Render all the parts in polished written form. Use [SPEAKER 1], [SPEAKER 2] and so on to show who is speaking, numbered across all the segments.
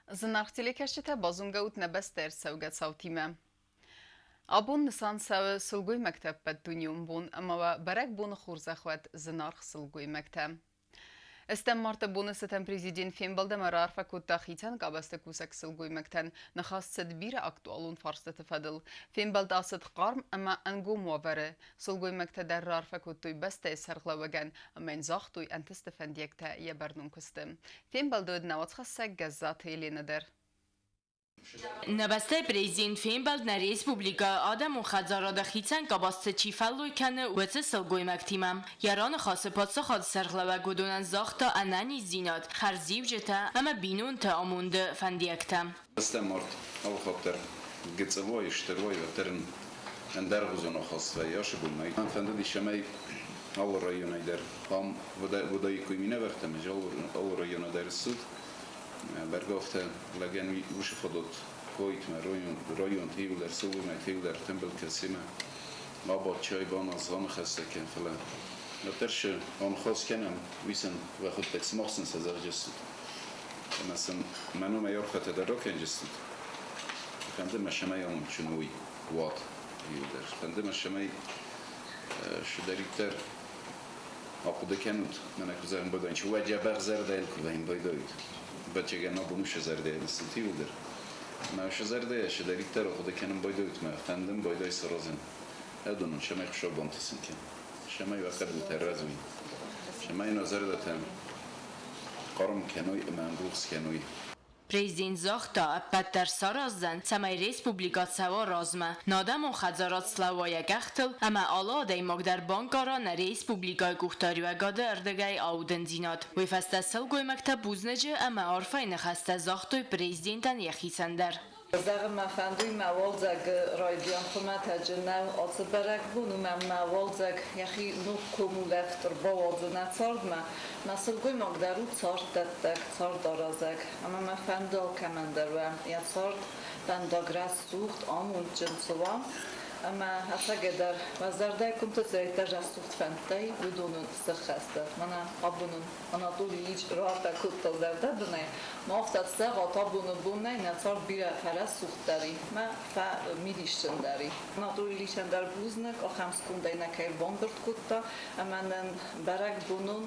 [SPEAKER 1] Зынаргъ телекӕсджытӕ, базонгӕ ут нӕ бӕстӕ ӕрцӕугӕ цаутимӕ. Абон нысан цӕуы сылгоймӕгты ӕппӕтдунеон бон ӕмӕ уӕ бӕрӕгбоны хорзӕх уӕд, зынаргъ сылгоймӕгтӕ. Ӕстӕм марты боны цытӕн президент фембӕлд ӕмӕ раарфӕ кодта хицӕн къабӕзты кусӕг сылгоймӕгтӕн. Ныхас цыд бирӕ актуалон фарстыты фӕдыл. Фембӕлд ацыд хъарм ӕмӕ ӕнгом уавӕры. Сылгоймӕгтӕ дӕр раарфӕ кодтой бӕстӕйы сӕргълӕууӕгӕн ӕмӕ йын загътой ӕнтысты фӕндиӕгтӕ йӕ бӕрнон куысты. Фембӕлды уыд нӕ уацхӕссӕг Гӕззаты Еленӕ дӕр.
[SPEAKER 2] Нӕ бӕстӕйы президент фембӕлд нӕ республикӕйы адӕмон хӕдзарады хицӕн къабӕзты чи фӕллой кӕны, уыцы сылгоймӕгтимӕ. Йӕ раныхасы паддзахады сӕргълӕууӕг уыдонӕн загъта ӕнӕниздзинад, хӕрзиуджытӕ ӕмӕ бинонты амонды фӕндиӕгтӕ.
[SPEAKER 3] Ӕстӕм март алыхатт дӕр гыццыл уай, стыр уай, уӕддӕр ын ӕндӕргъуызон ахаст вӕййы ацы бонмӕ. Мӕн фӕндыдис, цӕмӕй алы районӕй дӕр ам уыдаиккой минӕвӕрттӕ ӕмӕ алы районы дӕр ссыд. Бӕргӕ афтӕ лӕгӕн уыцы фадат куы районты иуылдӕр сылгоймӕгты иуылдӕр тымбыл кӕсимӕ абад чай баназ, аныхӕстӕ кӕн, фӕлӕ уӕддӕр цы аныхас кӕнӕм, уый сын уӕхуыдтӕг сымах сын сӕ зӕгъджыстут ӕмӕ сын мӕ номӕй арфӕтӕ дӕр ракӕнджыстут. Фӕнды мӕ, цӕмӕй амондджын уой уат иуылдӕр. Фӕнды мӕ, цӕмӕй цыдӕриддӕр Ахъуыды кӕнут, мӕнӕ куы зӕгъын байдайын, уӕ дзӕбӕх зӕрдӕйыл куы вӕййын байдайут. Ӕвӕццӕгӕн абон уыцы зӕрдӕйыл ссыд иуылдӕр. Мӕ уыцы зӕрдӕйӕ цыдӕриддӕр ахъуыды кӕнын байдайут, мӕ фӕндын байдай саразын. Ӕдонон, цӕмӕй Хуыцау бантысын кӕн, цӕмӕй уӕ хъӕбултӕ рӕзой, цӕмӕй нӕ зӕрдӕтӕ хъарм кӕной ӕмӕ ӕмрухс кӕной.
[SPEAKER 2] Президент загъта, ӕппӕт дӕр сараздзӕн, цӕмӕй республикӕ цӕуа размӕ, нӕ адӕмон хӕдзарад слӕууа йӕ къӕхтыл ӕмӕ алы адӕймаг дӕр банкъара нӕ республикӕйы къухдариуӕгады ӕрдыгӕй аудындзинад. Уый фӕстӕ сылгоймӕгтӕ бузныджы ӕмӕ арфӕйы ныхӕстӕ загътой президентӕн йӕхицӕн дӕр.
[SPEAKER 4] Зӕгъын мӕ фӕндуй, мӕ уалдзӕг райдиан хуымӕтӕджы нӕу ацы бӕрӕгбон, уымӕн мӕ уалдзӕг йӕхи ног комулӕфт ӕрбауадзы нӕ цардмӕ. Мӕ сылгоймаг дӕр у царддӕттӕг, цардаразӕг, ӕмӕ мӕ фӕнды алкӕмӕн дӕр уа йӕ цард фӕндаг рӕсугъд, амондджын цы уа. Ӕмӕ ӕцӕгӕйдӕр мӕ зӕрдӕйы къуымты цыдӕриддӕр рӕсугъд фӕндтӕй, уыдон ын сыххӕст. Мӕнӕ абон ын Анатолий Ильич раарфӕ кодта зӕрдӕбынӕй, ма афтӕ зӕгъӕт, абоны бонӕй нӕ цард бирӕ фӕрӕсугъддӕр и, мӕ фӕмидисджындӕр и. Анатолий Ильичӕн дӕр бузныг, ахӕм скондӕй нӕ кӕй ӕрбамбырд кодта ӕмӕ нын бӕрӕгбонон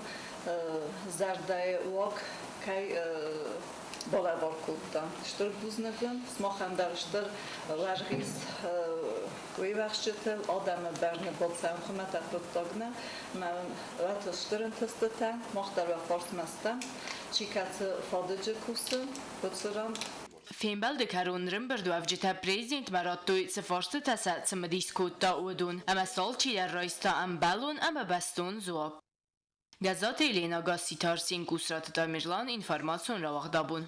[SPEAKER 4] зӕрдӕйы уаг кӕй балӕвар кодта. Стыр бузныг ын, сымахӕн дӕр стыр уӕргъис уе уӕхсчытыл, адӕмы бӕрны бацӕуын хуымӕтӕг хъуыддаг нӕ, мӕ уӕд стыр ӕнтыстытӕ, мах дӕр уӕ фарсмӕ стӕм, чи кӕцы фадыджы кусы, уыцы ран.
[SPEAKER 2] Фембӕлды кӕрон рымбырдуӕвджытӕ президентмӕ радтой, цы фарстытӕ сӕ цымыдис кодта, уыдон, ӕмӕ сӕ алчидӕр райста ӕмбӕлон ӕмӕ бӕстон дзуапп. Гӕззаты Елена, Гасситы Арсен, Къусраты Тамерлан, информацион рауагъдабон.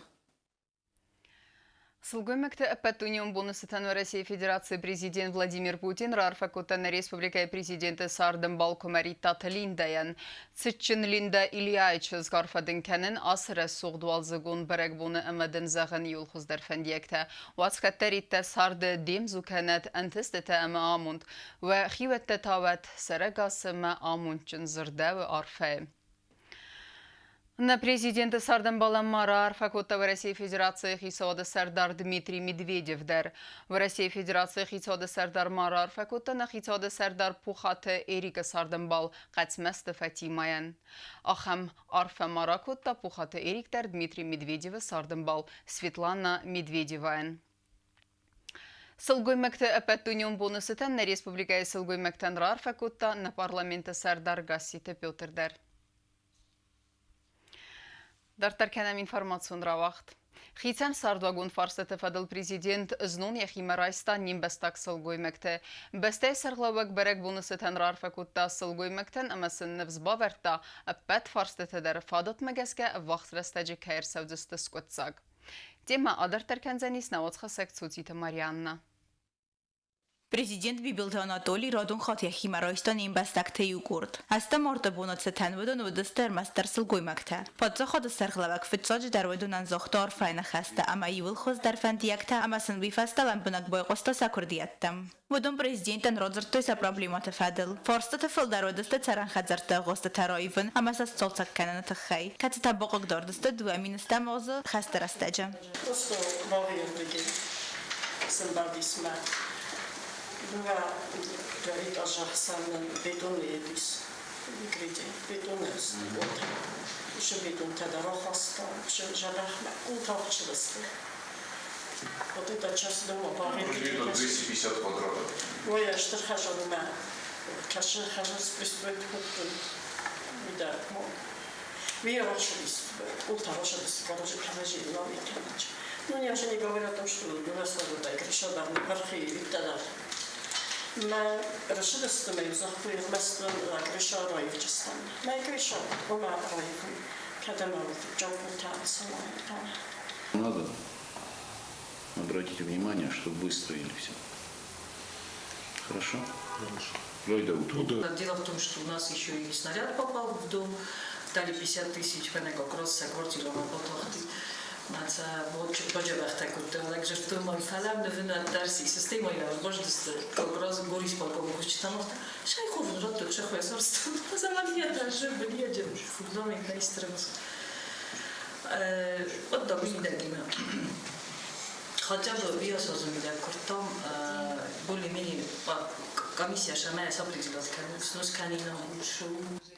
[SPEAKER 1] Сылгоймӕгты ӕппӕтдунеон боны цытӕн Уӕрӕсейы Федерацийы президент Владимир Путин раарфӕ кодта нӕ республикӕйы президенты цардӕмбал Куымӕридтаты Линдӕйӕн. Цытджын Линдӕ Ильяйы чызг арфӕ дын кӕнын ацы рӕсугъд уалдзыгон бӕрӕгбоны ӕмӕ дын зӕгъын иуыл хуыздӕр фӕндиӕгтӕ. Уадз кӕддӕриддӕр царды де мдзу кӕнӕд ӕнтыстытӕ ӕмӕ амонд. Уӕ хиуӕттӕ та уӕд сӕрӕгас ӕмӕ амондджын дзырдӕуы арфӕйы. Нӕ президенты цардӕмбалӕн ма раарфӕ кодта Уӕрӕсейы Федерацийы хицауады сӕрдар Дмитрий Медведев дӕр. Уӕрӕсейы Федерацийы хицауады сӕрдар ма раарфӕ кодта нӕ хицауады сӕрдар Пухаты Эрикы цардӕмбал Хъӕцмӕзты Фатимӕйӕн. Ахӕм арфӕ ма ракодта Пухаты Эрик дӕр Дмитрий Медведевы цардӕмбал Светлана Медведевайӕн. Сылгоймӕгты ӕппӕтдунеон боны цытӕн нӕ республикӕйы сылгоймӕгтӕн раарфӕ кодта нӕ парламенты сӕрдар Гасситы Петр дӕр. Дарддӕр кӕнӕм информацион рауагъд. Хицӕн цардуагон фарстаты фӕдыл президент знон йӕхимӕ райста не мбӕстаг сылгоймӕгты. Бӕстӕйы сӕргълӕууӕг бӕрӕгбоны цытӕн раарфӕ кодта сылгоймӕгтӕн ӕмӕ сын ныфс бавӕрдта, ӕппӕт фарстытӕ дӕр фадатмӕ гӕсгӕ ӕввахс рӕстӕджы кӕй ӕрцӕудзысты скъуыддзаг. Темӕ адарддӕр кӕндзӕнис нӕ уацхӕссӕг Цуциты Марианна.
[SPEAKER 5] Президент Бибылты Анатоли радон хатт йӕхимӕ райста не мбӕстӕгты иу къорд. Ӕстӕм марты боны цытӕн уыдон уыдысты ӕрмӕстдӕр сылгоймӕгтӕ. Паддзахады сӕргълӕууӕг фыццаджыдӕр уыдонӕн загъта арфӕйы ныхӕстӕ ӕмӕ иууыл хуыздӕр фӕндиӕгтӕ ӕмӕ сын уый фӕстӕ лӕмбынӕг байхъуыста сӕ куырдиӕттӕм. Уыдон президентӕн радзырдтой сӕ проблемӕты фӕдыл. Фарстыты фылдӕр уыдысты цӕрӕн хӕдзӕртты агъуыстытӕ раивын ӕмӕ сӕ сцалцӕг кӕныны тыххӕй, кӕцытӕ бахъыгдард сты 2010 азы хӕсты рӕстӕджы.
[SPEAKER 6] Просто бавӕрдыги сӕмбалдис мӕ дууӕ этажа хсӕнӕн бетон едис гриди бетон уотӕ. Уыцы бетонтӕ дӕр рахаста, зӕбӕхмӕ къултагъд Вот это часть дома по аренде.
[SPEAKER 3] 250 квадратов.
[SPEAKER 6] Ой, стыр хӕзанмӕ кӕсы хӕзас пристроить кодтой. Видать, мол. We расширились, улта расширились, короче, гаражи новые, короче. Ну, я уже не говорю о том, что у нас надо крыша да, пархи и тогда. Mä расширились, мы захватили место крыша раивчастан. Mä крыша, ома раивын. Когда мы джокута
[SPEAKER 3] Надо обратить внимание, чтобы выстроили все. Хорошо? Хорошо. Ройда
[SPEAKER 7] Дело в том, что у нас еще и снаряд попал в дом. Дали 50 тысяч, фенека квартира Takže v tom Хотя бы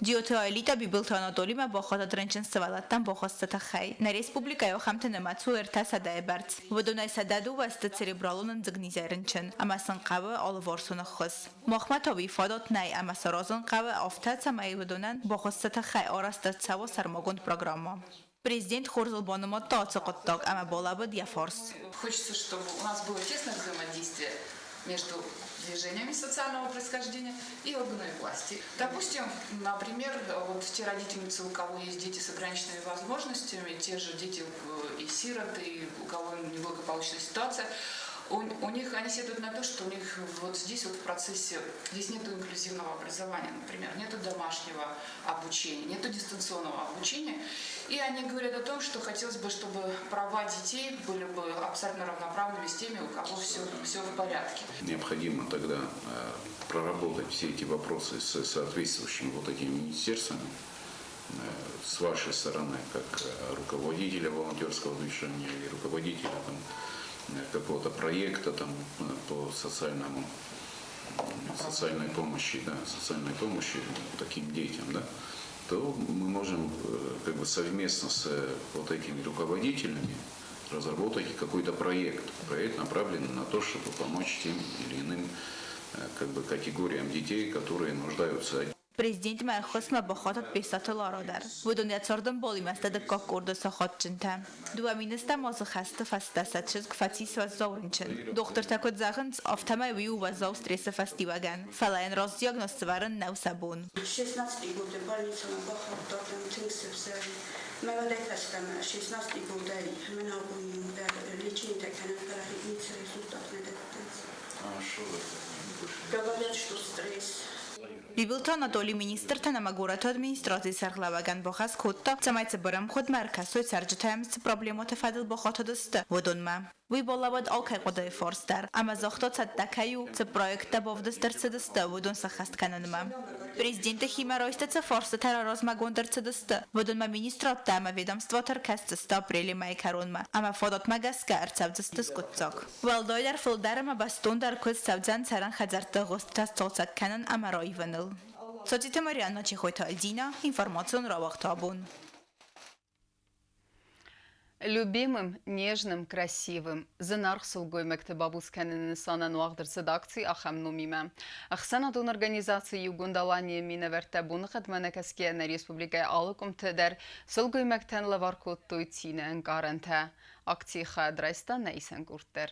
[SPEAKER 5] Джиоты Аэлитӕ Бибылты Анатолимӕ бахатыд рынчын сывӕллӕттӕн баххуысы тыххӕй. Нӕ республикӕйы ахӕмты нымӕц у 300-йы бӕрц. Уыдонӕй 102 сты церебралон ӕндзыгнизӕй рынчын, ӕмӕ сын хъӕуы алыварсон ӕххуыс. Махмӕ та уый фадат нӕй ӕмӕ саразын хъӕуы афтӕ, цӕмӕй уыдонӕн баххуысы тыххӕй арӕзт ӕрцӕуа сӕрмагонд программӕ. Президент хорзыл банымадта ацы хъуыддаг ӕмӕ балӕууыд йӕ фарс.
[SPEAKER 8] Хочется, чтобы у нас было тесное взаимодействие между движениями социального происхождения и органами власти. Допустим, например, вот те родительницы, у кого есть дети с ограниченными возможностями, те же дети и сироты, и у кого неблагополучная ситуация, у них они сетуют на то, что у них вот здесь вот в процессе, здесь нет инклюзивного образования, например, нету домашнего обучения, нету дистанционного обучения. И они говорят о том, что хотелось бы, чтобы права детей были бы абсолютно равноправными с теми, у кого все в порядке.
[SPEAKER 3] Необходимо тогда проработать все эти вопросы с соответствующими вот этими министерствами, с вашей стороны, как руководителя волонтерского движения или руководителя там, какого-то проекта там, по социальному, социальной помощи, да, социальной помощи таким детям, да, то мы можем как бы совместно с вот этими руководителями разработать какой-то проект. Проект направленный на то, чтобы помочь тем или иным как бы категориям детей, которые нуждаются.
[SPEAKER 5] Президентмӕ ӕххуысмӕ бахатыд Бесаты Лара дӕр. Уыдон йӕ цардӕмбалимӕ сты дыккаг къорды сахатджынтӕ. 2010 азы хӕсты фӕстӕ сӕ чызг фӕцис уӕззау рынчын. Дохтыртӕ куыд зӕгъынц, афтӕмӕй уый у уӕззау стрессы фӕстиуӕгӕн. Фӕлӕ йын раст диагноз сӕвӕрын нӕу сӕ бон.
[SPEAKER 9] 16 годы больницӕмӕ бахаудтатӕн тынг сывзӕр. Мӕ уӕдӕй фӕстӕмӕ 16 годӕй мӕн абон дӕр лечение кӕнӕм, фӕлӕ ницы результат нӕ дӕттынц. Говорят, что стресс.
[SPEAKER 5] Бибылты Анатоли министртӕн ӕмӕ горӕты администрацийы сӕргълӕууӕгӕн бахӕс кодта, цӕмӕй цыбыр ӕмгъуыдмӕ ӕркӕсой цӕрджытӕм цы проблемӕты фӕдыл бахатыдысты, уыдонмӕ. Уый балӕууыд алкӕй хъуыдыйы фарс дӕр ӕмӕ загъта, цӕттӕ кӕй у, цы проекттӕ бавдыст ӕрцыдысты, уыдон сӕххӕст кӕнынмӕ. Президенты химӕрайсты цы фарстытӕ размӕгонд ӕрцыдысты, уыдонмӕ министрадтӕ ӕмӕ ведомствоты ӕркӕсдзысты апрелы мӕйы кӕронмӕ ӕмӕ фадатмӕ гӕсгӕ ӕрцӕудзысты скъуыддзаг. Уӕлдайдӕр фылдӕр ӕмӕ бӕстондӕр куыст цӕудзӕн цӕрӕн хӕдзӕртты агъуыстытӕ сцалцӕг кӕнын ӕмӕ раивыныл. Цоциты Марианна, Чехойты Альдина, информацион рауагъд «Абон».
[SPEAKER 1] Любимым, нежным, красивым. Зынаргъ сылгоймӕгты бабуц кӕныны нысанӕн уагъд ӕрцыд акци ахӕм номимӕ. Ӕхсӕнадон организаци Иугонд Аланийы минӕвӕрттӕ боныхъӕдмӕ нӕкӕсгӕйӕ нӕ республикӕйы алы къуымты дӕр сылгоймӕгтӕн лӕвар кодтой цины ӕнкъарӕнтӕ. Акцийы хайад райста нӕ исӕн къорд дӕр.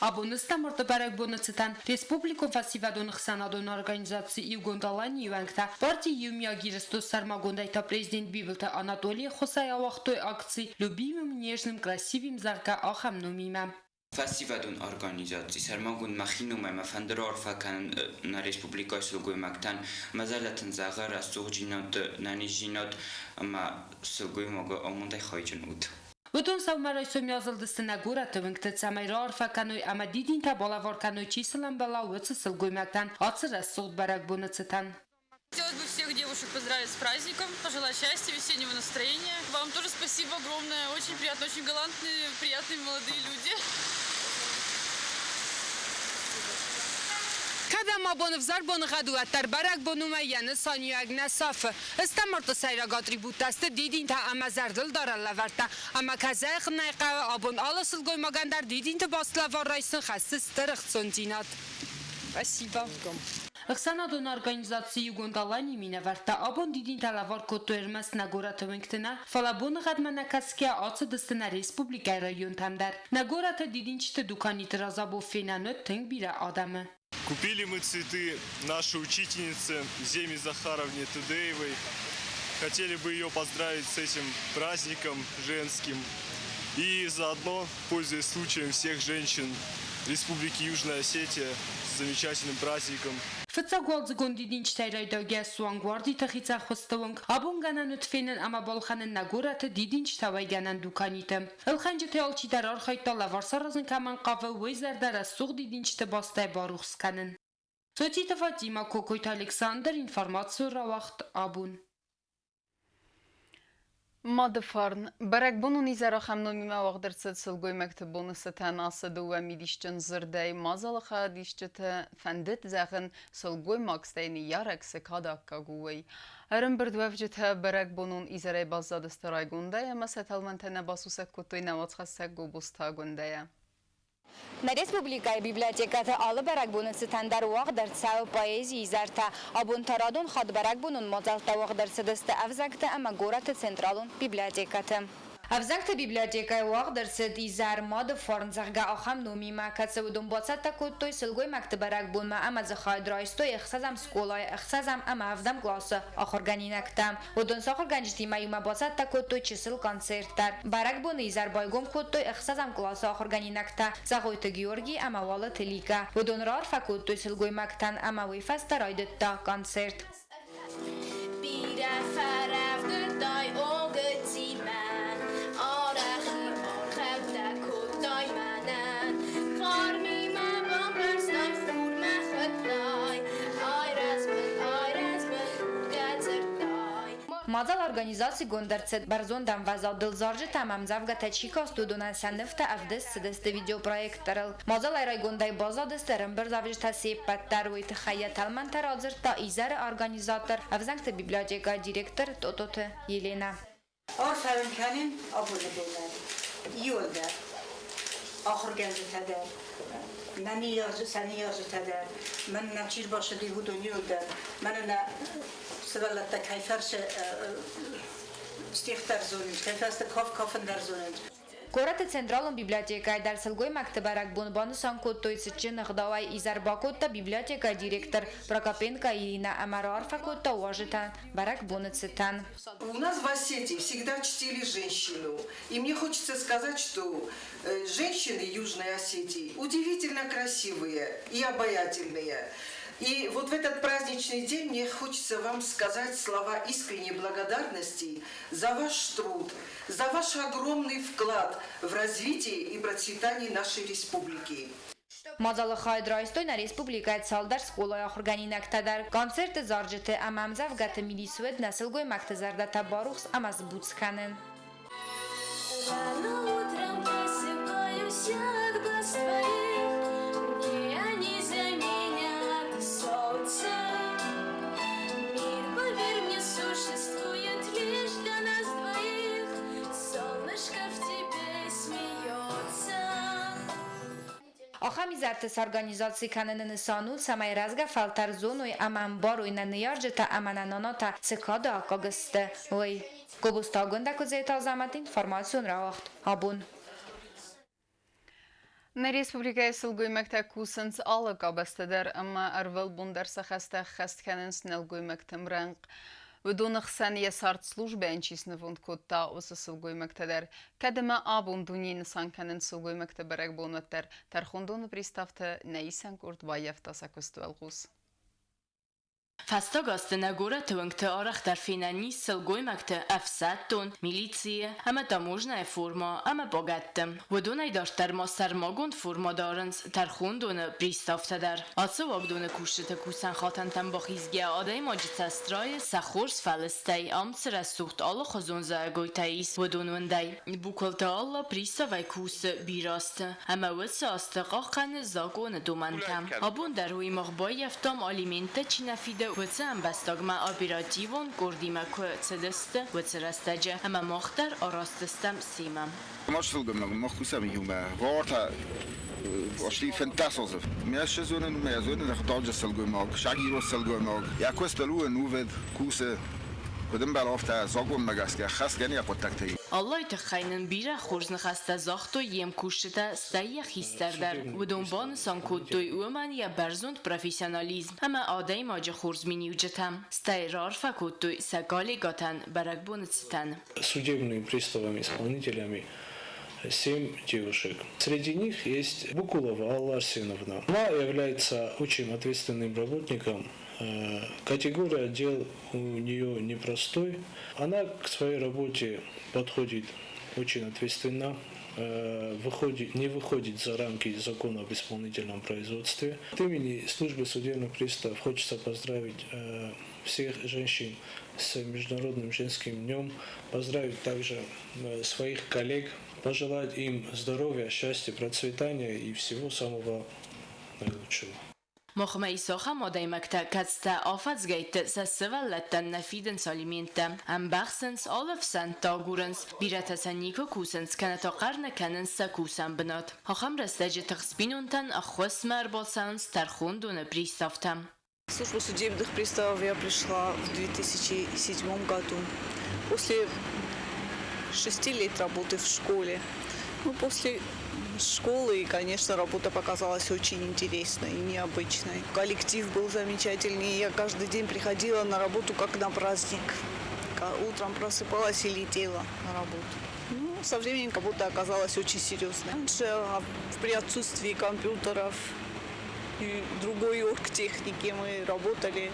[SPEAKER 10] Абоны марты бӕрӕгбоны цытӕн республикон фӕсивӕдон ӕхсӕнадон организаци Иугонд Аланийы уӕнгтӕ парти Иумиаг Ирыстон, сӕрмагондӕй та президент Бибылты Анатолийы ӕххуысӕй ауагътой акци «Любимым, нежным, красивым», зӕгъгӕ, ахӕм номимӕ.
[SPEAKER 11] Фӕсивӕдон организаци, сӕрмагонд мӕхи номӕй мӕ фӕнды раарфӕ кӕнын нӕ республикӕйы сылгоймӕгтӕн, мӕ зӕрдӕ зӕгъы рӕсугъддзинад, ӕнӕниздзинад ӕмӕ сылгоймагы амондӕй хайджын ут.
[SPEAKER 10] Уыдон сӕумӕрайсом азылдысты нӕ горӕты уынгты, цӕмӕй раарфӕ кӕной ӕмӕ дидинтӕ балӕвар кӕной, чи сыл ӕмбӕла, уыцы сылгоймӕгтӕн ацы рӕсугъд бӕрӕгбоны цытӕн.
[SPEAKER 12] Хотелось бы всех девушек поздравить с праздником, пожелать счастья, весеннего настроения. Вам тоже спасибо огромное. Очень приятно, очень галантные, приятные молодые люди.
[SPEAKER 10] Кӕд ӕм абон ӕвзӕр боныгъӕд у, уӕддӕр бӕрӕгбон уымӕй йӕ нысаниуӕг нӕ сафы. Стӕм марты сӕйраг атрибуттӕ сты дидинтӕ ӕмӕ зӕрдылдарӕн лӕвӕрттӕ. Ӕмӕ кӕй зӕгъын ӕй хъӕуы, абон алы сылгоймагӕн дӕр дидинты баст лӕвар райсын хӕссы стыр ӕхцондзинад. Спасибо. Ӕхсӕнадон организаци Иугонд Алани минӕвӕрттӕ абон дидинтӕ лӕвар кодтой ӕрмӕст нӕ горӕты уынгты нӕ, фӕлӕ боныгъӕдмӕ нӕ кӕсгӕ ацыдысты нӕ республикӕйы районтӕм дӕр. Нӕ горӕты дидинджыты дуканиты раз абон фенӕн уыд тынг бирӕ адӕмы.
[SPEAKER 13] Купили мы цветы нашей учительнице Земе Захаровне Тедеевой. Хотели бы ее поздравить с этим праздником женским. И заодно, пользуясь случаем, всех женщин Республики Южная Осетия с замечательным праздником.
[SPEAKER 10] Фыццаг уалдзыгон дидинджытӕй райдайгӕ суанг уардиты хицӕххуысты онг абон гӕнӕн уыд фенын ӕмӕ балхӕнын нӕ горӕты дидинджытӕ уӕйгӕнӕн дуканиты. Ӕлхӕнджытӕй алчидӕр архайдта лӕвар саразын кӕмӕн хъавы, уый зӕрдӕ рӕсугъд дидинджыты бастӕй барухс кӕнын. Цоциты Фатимӕ, Кокойты Александр, информацион рауагъд абон.
[SPEAKER 1] Мады фарн. Бӕрӕгбонон изӕр ахӕм номимӕ уагъд ӕрцыд сылгоймӕгты боны цытӕн ацы дыууӕ мидисджын дзырдӕй мадзалы хайадисджыты фӕндыд зӕгъын, сылгоймаг стӕй ныййарӕг цы кады аккаг у, уый. Ӕрӕмбырдуӕвджытӕ бӕрӕгбонон изӕрӕй баззадысты райгондӕй ӕмӕ сӕ тӕлмӕнтӕ нӕ басусӕг кодтой нӕ уацхӕссӕг Гобозты Агуындӕйӕ.
[SPEAKER 14] Нӕ республикӕйы библиотекӕты алы бӕрӕгбоны цытӕн дӕр уагъд ӕрцӕуы поэзийы изӕртӕ. Абон та радон хатт бӕрӕгбонон мадзӕлттӕ уагъд ӕрцыдысты ӕвзӕгты ӕмӕ горӕты централон библиотекӕты. Ӕвзӕгты библиотекӕйы уагъд ӕрцыд изӕр Мады фарн, зӕгъгӕ, ахӕм номимӕ, кӕцы уыдон бацӕттӕ кодтой сылгоймӕгты бӕрӕгбонмӕ ӕмӕ дзы хайад райстой ӕхсӕзӕм скъолайы ӕхсӕзӕм ӕмӕ ӕвдӕм къласы ахуыргӕнинӕгтӕ. Уыдон сӕ ахуыргӕнджытимӕ иумӕ бацӕттӕ кодтой чысыл концерт дӕр. Бӕрӕгбоны изӕр байгом кодтой ӕхсӕзӕм къласы ахуыргӕнинӕгтӕ Зӕгъойты Георги ӕмӕ Уалыты Ликӕ. Уыдон раарфӕ кодтой сылгоймӕгтӕн ӕмӕ уый фӕстӕ райдыдта концерт.
[SPEAKER 15] Бирӕ фӕрӕвдыдтай огытимӕ, арӕх-иу аргъӕуттӕ кодтай мӕнӕн. Хъармимӕ бамбӕрзтай, хурмӕ хуыдтай, айрӕз мын, айрӕз мын, худгӕ дзырдтай.
[SPEAKER 14] Мадзал организацигонд ӕрцыд бӕрзонд ӕмвӕзадыл зарджытӕ ӕмӕ ӕмдзӕвгӕтӕ чи каст, уыдонӕн сӕ нывтӕ ӕвдыст цыдысты видеопроекторыл. Мадзалӕй райгондӕй баззадысты ӕрӕмбырдуӕвджытӕ се ппӕт дӕр. Уый тыххӕй йӕ тӕлмӕнтӕ радзырдта изӕры организатор, ӕвзӕнгты библиотекӕйы директор Тъотъоты Еленӕ.
[SPEAKER 16] Арфӕ уын кӕнын абоны бонӕн иуылдӕр, ахуыргӕнджытӕ дӕр, мӕ ныййарджытӕ, ныййарджытӕ дӕр, мӕн нӕ чи рбацыди, уыдон иуылдӕр, мӕнӕ нӕ сывӕллӕттӕ кӕй фӕрцы стих дӕр зонынц, кӕй фӕрцы каф-кафын дӕр зонынц.
[SPEAKER 14] Горӕты централон библиотекӕйы дӕр сылгоймӕгты бӕрӕгбон банысан кодтой цытджын ӕгъдауӕй. Изӕр бакодта библиотекӕйы директор Прокопенко Иринӕ ӕмӕ раарфӕ кодта уазджытӕн бӕрӕгбоны цытӕн.
[SPEAKER 17] У нас в Осетии всегда чтили женщину. И мне хочется сказать, что женщины Южной Осетии удивительно красивые и обаятельные. И вот в этот праздничный день мне хочется вам сказать слова искренней благодарности за ваш труд, за ваш огромный вклад в развитие и процветание нашей республики.
[SPEAKER 14] Мадзалы хайад райстой нӕ республикӕйы цалдӕр скъолайы ахуыргӕнинӕгтӕ дӕр. Концерты зарджыты ӕмӕ ӕмдзӕвгӕты мидис уыд нӕ сылгоймӕгты зӕрдӕтӕ барухс ӕмӕ сбуц кӕнын.
[SPEAKER 15] Рано утром просыпаюсь я от глаз твоих, Мне они заменят солнце. Мир, поверь мне, существует лишь для нас двоих. Солнышко в тебе смеется.
[SPEAKER 14] Ахӕм изӕрты сорганизаци кӕныны нысан у, цӕмӕй рӕзгӕ фӕлтӕр зоной ӕмӕ ӕмбарой нӕ ныййарджытӕ ӕмӕ нӕ нанатӕ цы кады аккаг сты, уый. Гобозты Агуындӕ Куыдзеты Азӕмӕт информацион рауагъд абон.
[SPEAKER 1] Нӕ республикӕйы сылгоймӕгтӕ кусынц алы къабӕзты дӕр ӕмӕ ӕрвылбон дӕр сӕ хӕстӕ ӕххӕст кӕнынц нӕлгоймӕгты мрӕнхъ. Уыдоны хсӕн йӕ цард службӕйӕн чи снывонд кодта, уыцы сылгоймӕгтӕ дӕр. Кӕд ӕмӕ абон дунейы нысан кӕнынц сылгоймӕгты бӕрӕгбон, уӕддӕр тӕрхондоны приставты нӕ исӕн къорд баййӕфта сӕ куыстуӕлхъус.
[SPEAKER 2] Фӕстаг азты нӕ горӕты уынгты арӕхдӕр фенӕн ис сылгоймӕгты ӕфсӕддон, милицийы ӕмӕ таможнӕйы формӕ ӕмӕ пъагӕтты. Уыдонӕй дарддӕр ма сӕрмагонд формӕ дарынц тӕрхондоны приставтӕ дӕр. Ацы уагдоны кусджыты кусӕн хатӕнтӕм бахизгӕ адӕймаджы цӕст райы сӕ хорз фӕлыстӕй, ам цы рӕсугъд алыхуызон зайӕгойтӕ ис, уыдон уындӕй. Букуылты Алла приставӕй кусы бирӕ азты ӕмӕ уыцы азты хъахъхъӕны закъоны домӕнтӕ. Абон дӕр уый мах баййӕфтам, алименттӕ чи нӕ фиды, уыцы ӕмбӕстагмӕ оперативон къордимӕ куы цыдысты, уыцы рӕстӕджы, ӕмӕ мах дӕр араст стӕм семӕ.
[SPEAKER 18] Мах кусӕм иумӕ. Варта почти фентасозов. Мӕ зонын, мӕ зонын, хъуыддаджы сылгоймаг, сагиро сылгоймаг. Йӕ куыстыл у ӕнувыд, кусы, куыд ӕмбӕлы, афтӕ закъонмӕ гӕсгӕ хӕсгӕ йӕ хъуыддӕгтӕй.
[SPEAKER 2] Аллайы тыххӕй нын бирӕ хорз ныхӕстӕ загътой йе мкусджытӕ, стӕй йӕ хистӕр дӕр. Уыдон банысан кодтой уымӕн йӕ бӕрзонд профессионализм ӕмӕ адӕймаджы хорз миниуджытӕ. Стӕй раарфӕ кодтой сӕ коллегӕтӕн бӕрӕгбоны цытӕн.
[SPEAKER 19] Судебными приставами-исполнителями семь девушек. Среди них есть Букулова Алла Арсеновна. Она является очень ответственным работником. Категория дел у нее непростой. Она к своей работе подходит очень ответственно, выходит, не выходит за рамки закона об исполнительном производстве. От имени службы судебных приставов хочется поздравить всех женщин с Международным женским днем, поздравить также своих коллег, пожелать им здоровья, счастья, процветания и всего самого наилучшего.
[SPEAKER 2] Махмӕ ис ахӕм адӕймӕгтӕ, кӕцытӕ афӕдзгӕйтты сӕ сывӕллӕттӕн нӕ фидынц алименттӕ, ӕмбӕхсынц, алы ӕфсӕнттӕ агурынц, бирӕтӕ сӕ никуы кусынц кӕнӕ та хъӕр нӕ кӕнынц сӕ кусӕн бынат. Ахӕм рӕстӕджы тыхст бинонтӕн ӕххуысмӕ ӕрбацӕуынц тӕрхондоны приставтӕ.
[SPEAKER 20] В службу судебных приставов я пришла в 2007 году. После 6 лет работы в школе. Ну, после школы, конечно, работа показалась очень интересной и необычной. Коллектив был замечательный. Я каждый день приходила на работу как на праздник. Утром просыпалась и летела на работу. Ну, со временем работа оказалась очень серьезной. Раньше при отсутствии компьютеров и другой оргтехники мы работали,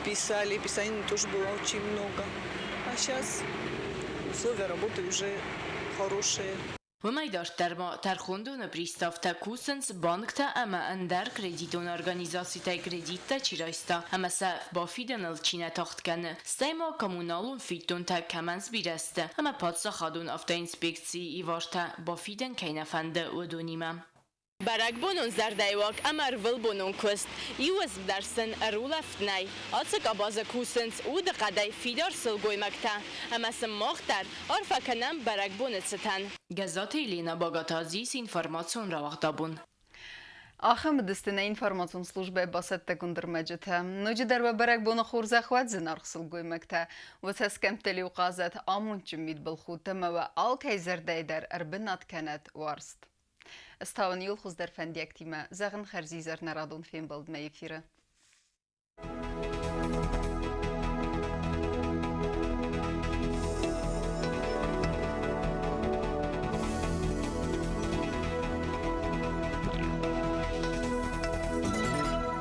[SPEAKER 20] писали. Писанины тоже было очень много. А сейчас условия работы уже хорошие.
[SPEAKER 2] Уымӕй дарддӕр ма тӕрхондоны приставтӕ кусынц банктӕ ӕмӕ ӕндӕр кредитон организацитӕй кредиттӕ чи райста ӕмӕ сӕ бафидыныл чи нӕ тагъд кӕны, стӕй ма коммуналон фиддонтӕ кӕмӕн сбирӕ сты ӕмӕ паддзахадон автоинспекцийы ивартӕ бафидын кӕй нӕ фӕнды, уыдонимӕ. Бӕрӕгбонон зӕрдӕйуаг ӕмӕ ӕрвылбонон куыст. Иу уысм дӕр сын ӕрулӕфт нӕй. Ацы къабазы кусынц удыхъӕдӕй фидар сылгоймӕгтӕ. Ӕмӕ сын мах дӕр арфӕ кӕнӕм бӕрӕгбоны цытӕн. Гӕззаты Еленӕ Багатадзис информацион рауагъдабон.
[SPEAKER 1] Ахӕм уыдысты нӕ информацион службӕйы бацӕттӕгонд ӕрмӕджытӕ. Ноджыдӕр уӕ бӕрӕгбоны хорзӕх уӕд, зынаргъ сылгоймӕгтӕ. Уӕ цӕсгӕмттыл-иу хъазӕт амондджын мидбылхудт ӕмӕ уӕ алкӕй зӕрдӕйы дӕр ӕрбынат кӕнӕт уарзт. Ӕз та уын иуыл хуыздӕр фӕндиӕгтимӕ зӕгъын хӕрзизӕр нӕ радон фембӕлдмӕ эфиры.